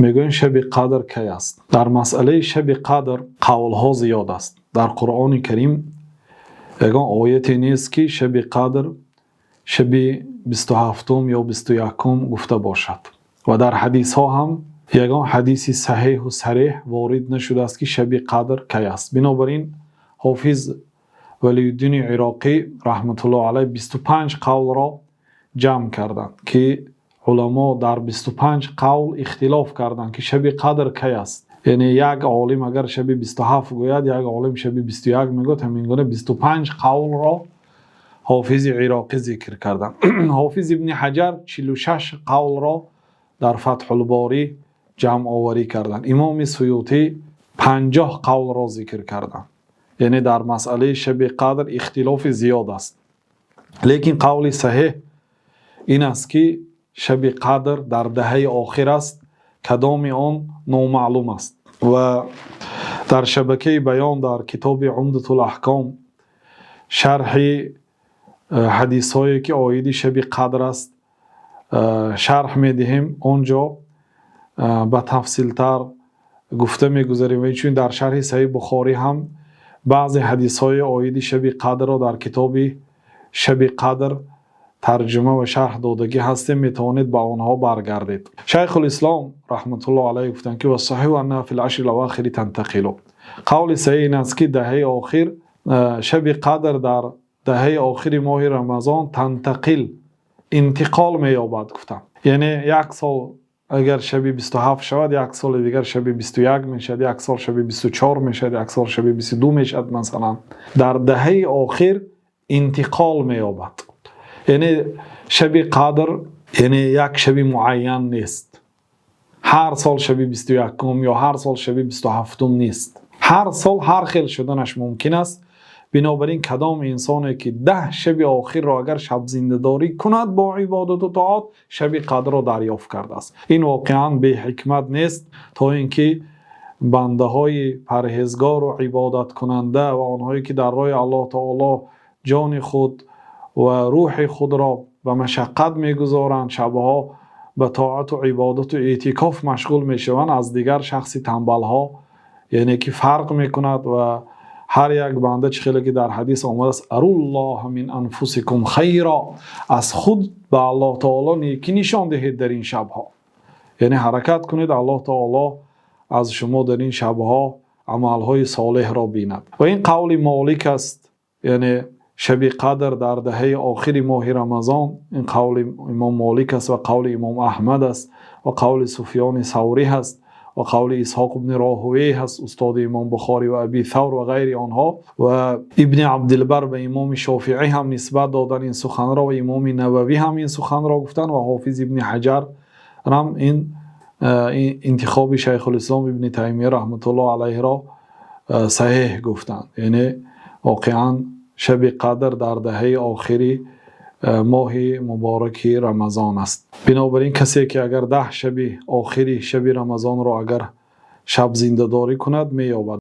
Мегӯянд, шаби қадр кай аст? Дар масъалаи шаби қадр қавлҳо зиёд аст. Дар Қуръони Карим ягон ояте нест, ки шаби қадр шаби 27-ум ё 21-ум гуфта бошад, ва дар ҳадисҳо ҳам ягон ҳадиси саҳеҳу сареҳ ворид нашудааст, ки шаби қадр кай аст. Бинобар ин ҳофиз Валиюддини Ироқӣ раҳматуллоҳ алайҳ 25 қавлро ҷамъ карданд, ки уламо дар 25 қавл ихтилоф карданд, ки шаби қадр кай аст. Яъне як олим агар шаби 27 гӯяд, як олим шаби 21 мегӯяд. Ҳамин гуна 25 қавлро ҳофизи Ироқӣ зикр карданд. Ҳофиз Ибни Ҳаҷар 46 қавлро дар Фатҳулборӣ ҷамъоварӣ карданд. Имоми Суютӣ 50 қавлро зикр карданд. Яъне дар масъалаи шаби қадр ихтилофи зиёд аст, лекин қавли саҳеҳ ин аст, ки шаби қадр дар даҳаи охир аст, кадоми он номаълум аст. Ва дар шабакаи Баён, дар китоби Умдатул Аҳком, шарҳи ҳадисҳое, ки оиди шаби қадр аст, шарҳ медиҳем. Он ҷо ба тафсилтар гуфта мегузарем. Ва инчунин дар шарҳи Саҳиҳ Бухорӣ ҳам баъзе ҳадисҳои оиди шаби қадрро дар китоби шаби қадр тарҷума ва шарҳ додагӣ ҳастем, метавонед ба онҳо баргардед. Шайхулислом раҳматуллоҳ алайҳ гуфтанд, ки تنتقل. Қавли саҳеҳ ин аст, ки даҳаи охир, шаби қадр дар даҳаи охири моҳи Рамазон تنتقل, интиқол меёбад, гуфтанд. Яъне як сол агар шаби 27 шавад, як соли дигар шаби 21 мешавад, як сол шаби 24 мешавад, як сол шаби 22 мешавад. Масалан, дар даҳаи охир интиқол меёбад. Яъне шаби қадр, яъне як шаби муайян нест, ҳар сол шаби 21-ум ё ҳар сол шаби 27-ум нест, ҳар сол ҳар хел шуданаш мумкин аст. Бинобар ин кадом инсоне ки 10 шаби охирро агар шабзиндадорӣ кунад бо ибодату тоат, шаби қадрро дарёфт кардааст. Ин воқеан беҳикмат нест, то ин ки бандаҳои парҳезгору ибодаткунанда ва онҳое, ки дар роҳи Аллоҳ таоло ҷони худ ва рӯҳи худро ба машаққат мегузоранд, шабҳо ба тоату ибодату эътикоф машғул мешаванд, аз дигар шахси тамбалҳо яъне ки фарқ мекунад. Ва ҳар як банда, чӣ хеле ки дар ҳадис омадааст: أروا الله من أنفسكم خيرا, аз худ ба Аллоҳ таоло некӣ нишон диҳед дар ин шабҳо, яъне ҳаракат кунед, Аллоҳ таоло аз шумо дар ин шабҳо амалҳои солеҳро бинад. Ва ин қавли Молик аст, яъне шаби қадр дар даҳаи охири моҳи Рамазон. Ин қавли имом Молик аст ва қавли имом Аҳмад аст ва қавли Суфёни Саврӣ ҳаст ва қавли Исҳоқ ибни Роҳувей ҳаст, устоди имом Бухорӣ, ва Аби Савр ва ғайри онҳо. Ва Ибни Абдилбар ба имоми Шофиӣ ҳам нисбат додан ин суханро, ва имоми Нававӣ ҳам ин суханро гуфтанд, ва ҳофиз Ибни Ҳаҷар ҳам ин интихоби Шайхулислом Ибни Таймия раҳматуллоҳ алайҳро саҳеҳ гуфтанд. Яъне воқеан шаби қадр дар даҳаи охири моҳи мубораки Рамазон аст. Бинобар ин касе ки агар 10 шаби охири шаби Рамазонро агар шаб зиндадорӣ кунад, меёбад.